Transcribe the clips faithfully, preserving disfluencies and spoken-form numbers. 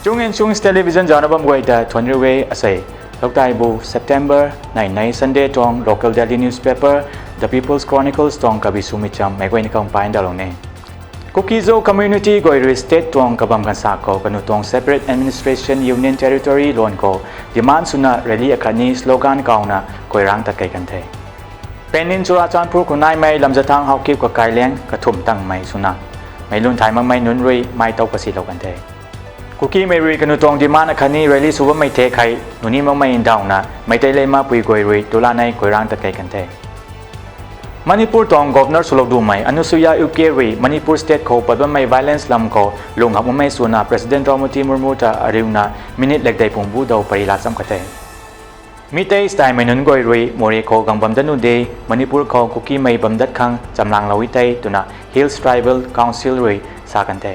Chung Nchung Television zana bam guay ta thuanc riu e. Asei, Loktai bu September nine nei Sunday tuang local daily newspaper The People's Chronicles tuang kabi swmei cham meic guayna khang paindalou ne. Kuki-Zo community guay rui state tuang kabam kansa khou kanu tuang separate administration union territory luan khou demand swna rally akhatni slogan kauna kuayrang tat kei kan the. Panin Churachandpur khou naimei Lamjathang Haokip kakai liang kathumh tangmei swna meic lun thay makmei nunc rui mei tow kasilou kan the. Kukimei rui kanu tuang demand akhatni rally sw bammei thek hei nuni makmei ndauhna Meitei Leimapui guay rui tulanei kuayrang tat kei kan the. Manipur tuang Governor swlou dumei Anusuiya Uikey rui Manipur state khou pat bammei violence lam khou lung hamh makmei swna President Draupadi Murmu ta ariuna minute lekdei pung bu dou pary la cham ka the. Mi tei staimei nunc guay rui Moreh khou gang bam dat nu de, Manipur khou Kukimei bam dat khang chamlanglou e tei twna Hills Tribal Council rui sa kan the.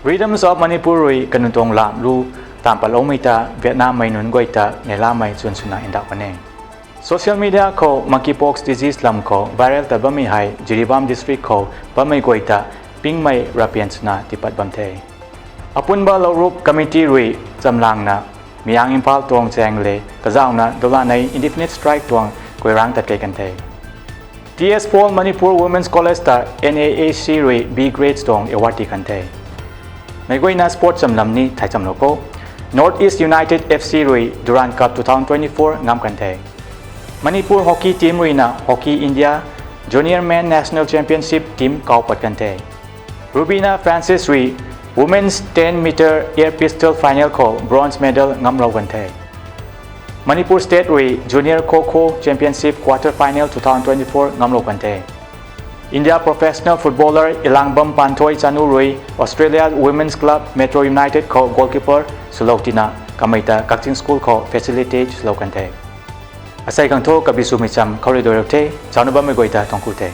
Rhythms of Manipur rui kanu tuang lam lu taanv patloumei ta Vietnammei nunc guay ta neilamei chwn swna ndauh kan e. Social media khou monkeypox disease lam khou viral tat bammei hei Jiribam district khou bammei guay ta pingmei rapian swna tipat bam the. Apunba Lourup committee rui chamlangna Miyaeng Imphal tuang chaeng le kazauhna dulanei indefinite strike tuang kuayrang tat kei kan the. T S Paul Manipur Women's College ta N A A C rui B grades tuang award ti kan the. Meic guayna sport chamlam ni thai chamlou kho. North East United F C rui Durand Cup two thousand twenty-four ngam kan the. Manipur hockey team ruina Hockey India Junior Men National Championship team kau pat kan the. Rubina Francis rui Women's ten meter air pistol final khou bronze medal ngamlou kan the. Manipur State rui Junior Kho Kho Championship quarter final two thousand twenty-four ngamlou kan the. India professional footballer Elangbam Panthoi Chanu rui Australia Women's Club Metro United khou goalkeeper swlou tina kamei ta Kakching School khou facilitate swlou kan the. Asei khang thu kabi swmei cham khou rui doi rap the, chana bammei guay ta thuancku the.